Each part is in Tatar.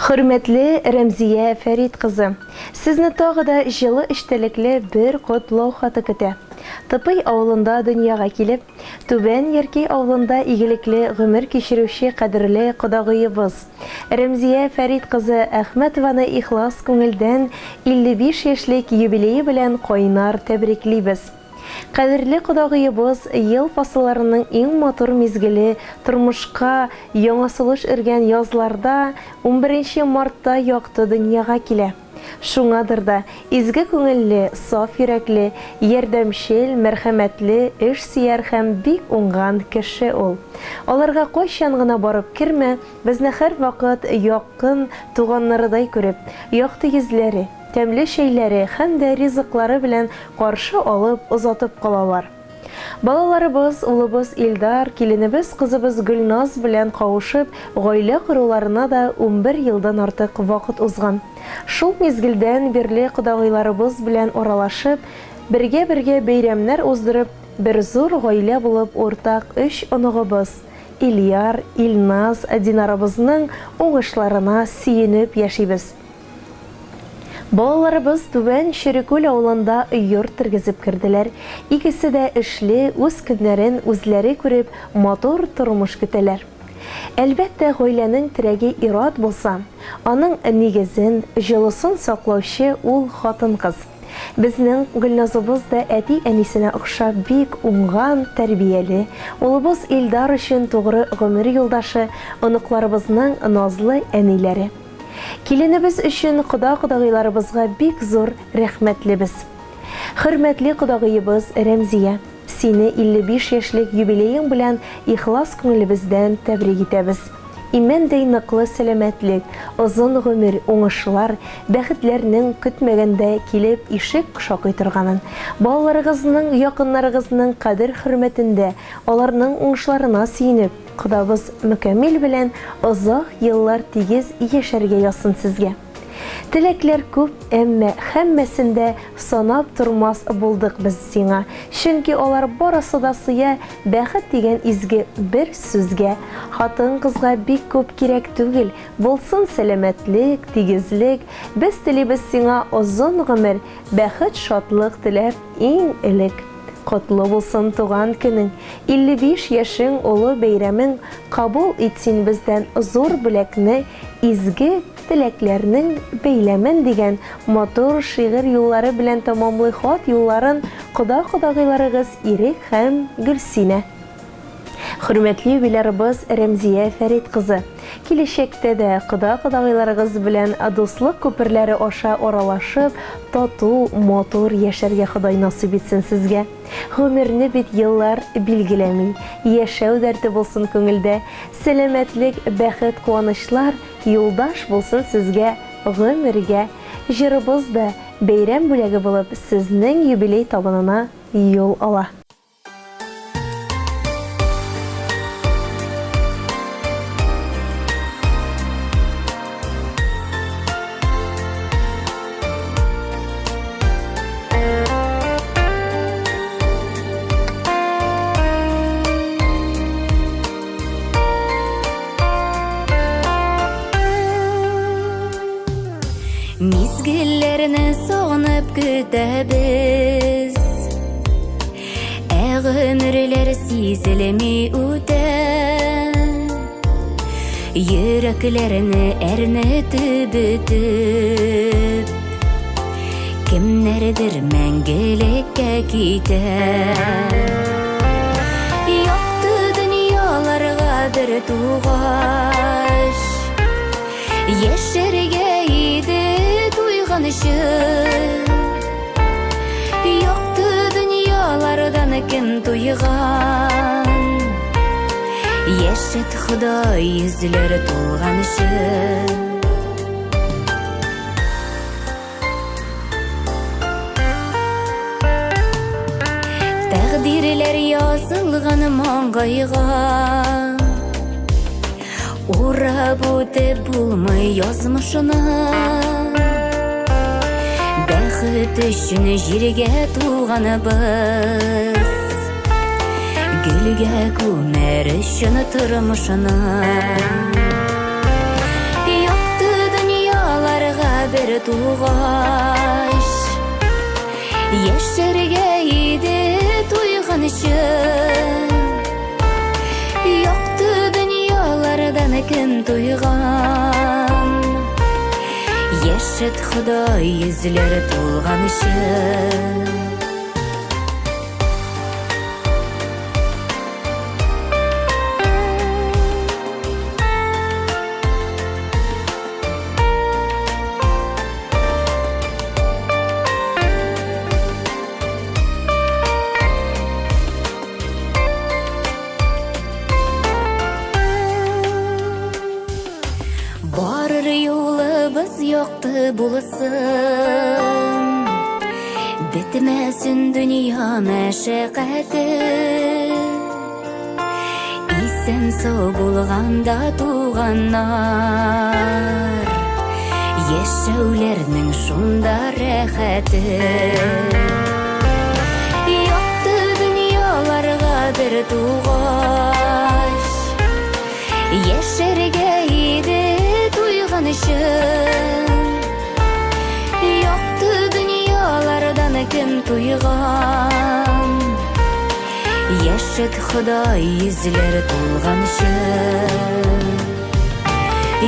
Хөрмәтле Рәмзия Фәрит кызы! Сезне тагы да җылы эчтәлекле бер котлау хаты көтә. Тыпый авылында дөньяга килеп, Түбән Яркәй авылында игелекле гомер кичерүче кадерле кодагыебыз, Рәмзия Фәрит кызы Әхмәтованы ихлас күңелдән 55 яшьлек юбилее белән кайнар тәбриклибез. Кадерле кодагыебыз, ел фасылларының иң матур мизгеле, тормышка яңа сулыш өргән язларда, унберенче мартта якты дөньяга килә. Шуңадыр да, изге күңелле, саф йөрәкле, ярдәмчел, мәрхәмәтле, эшсөяр һәм бик уңган кеше ул. Аларга кайчан гына барып кермә, безне һәрвакыт якын туганнарыдай күреп, якты йөзләре, тәмле чәйләре һәм дә ризыклары белән каршы алып, озатып калалар. Балаларыбыз, улыбыз Илдар, киленебез, кызыбыз Гөлназ белән кавышып, гаилә коруларына да 11 елдан артык вакыт узган. Шул мизгелдән бирле кодагыйларыбыз белән аралашып, бергә-бергә бәйрәмнәр уздырып, бер зур гаилә булып уртак өч оныгыбыз, Ильяр, Илназ, Динарыбызның уңышларына сөенеп яшибез. Балаларыбыз Түбән Черекүл авылында йорт тергезеп керделәр. Икесе дә эшле, үз көннәрен үзләре күреп, матур тормыш көтәләр. Әлбәттә, гаиләнең терәге ир-ат булса, аның нигезен, җылысын саклаучы ул хатын-кыз. Безнең Гөлназыбыз да әти-әнисенә охшап бик уңган, тәрбияле, улыбыз Илдар өчен тугры гомер юлдашы, оныкларыбызның назлы әниләре. Киленебез өчен кода-кодагыйларыбызга бик зур рәхмәтлебез. Хөрмәтле кодагыебыз Рәмзия, сине 55 яшьлек юбилеең белән ихлас күңелебездән тәбрик итәбез. Имәндәй ныклы сәламәтлек, озын гомер, уңышлар, бәхетләрнең көтмәгәндә килеп ишек шакый торганын, балаларыгызның, якыннарыгызның кадер-хөрмәтендә, аларның уңышларына сөенеп, Кодабыз Мөкәмил белән озак еллар тигез яшәргә язсын сезгә. Теләкләр күп, әмма һәммәсен дә санап тормас булдык без сиңа, чөнки алар барысы да сыя бәхет дигән изге бер сүзгә. Хатын-кызга бик күп кирәк түгел, булсын сәламәтлек, тигезлек, без телибез сиңа озын гомер, бәхет-шатлык теләп иң элек. Котлы булсын туган көнең, 55 яшең олы бәйрәмең, кабул ит син бездән зур бүләкне, изге теләкләрнең бәйләмен дигән матур шигырь юллары белән тәмамлый хат юлларын кода-кодагыйларыгыз Ирек һәм Гөлсинә. Хөрмәтле юбилярыбыз Рәмзия Фәрит кызы, киләчәктә дә кода-кодагыйларыгыз белән дуслык күперләре аша аралашып, тату, матур яшәргә Ходай насыйп итсен сезгә. Гомерне бит еллар билгеләми, яшәү дәрте булсын күңелдә, сәламәтлек, бәхет, куанычлар юлдаш булсын сезгә гомергә. Җырыбыз да, бәйрәм бүләге булып, сезнең юбилей табынына юл ала. Мизгелләрне сагынып көтәбез. Ә гомерләр сизелми үтә. Йөрәкләрне әрнетеп бөтеп, кемнәрдер мәңгелеккә китә. Якты дөньяларга бер тугач, Яшәргә иде туйганчы. Якты дөньялардан кем туйган? Яшәт Ходай йөзләре тулганчы. Тәкъдирләр язылган маңгайга. Урап үтеп булмый язмышны. Бәхет өчен җиргә туганыбыз. Гөлгә күмәр өчен тормышны. Якты бер тугач, Яшәргә иде туйганчы. Якты дөньялардан кем туйган? Яшәт Ходай йөзләре тулганчы. Барыр юлыбыз якты булсын, Бетмәсен дөнья мәшәкате. Исән сау булганда туганнар, Яшәүләрнең шунда рәхәте. Якты дөньяларга бер тугач, Яшәргә иде туйганчы. Якты дөньялардан кем туйган? Яшәт Ходай йөзләре тулганчы.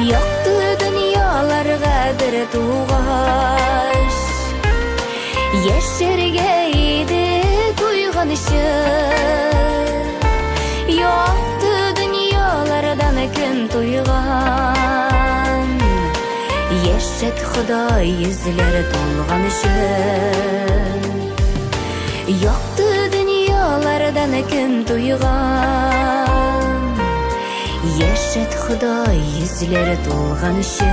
Якты дөньяларга бер тугач, Яшәргә иде туйганчы. Якты дөньялардан кем туйган? Яшәт Ходай йөзләре тулганчы. Якты дөньялардан кем туйган? Яшәт Ходай йөзләре тулганчы.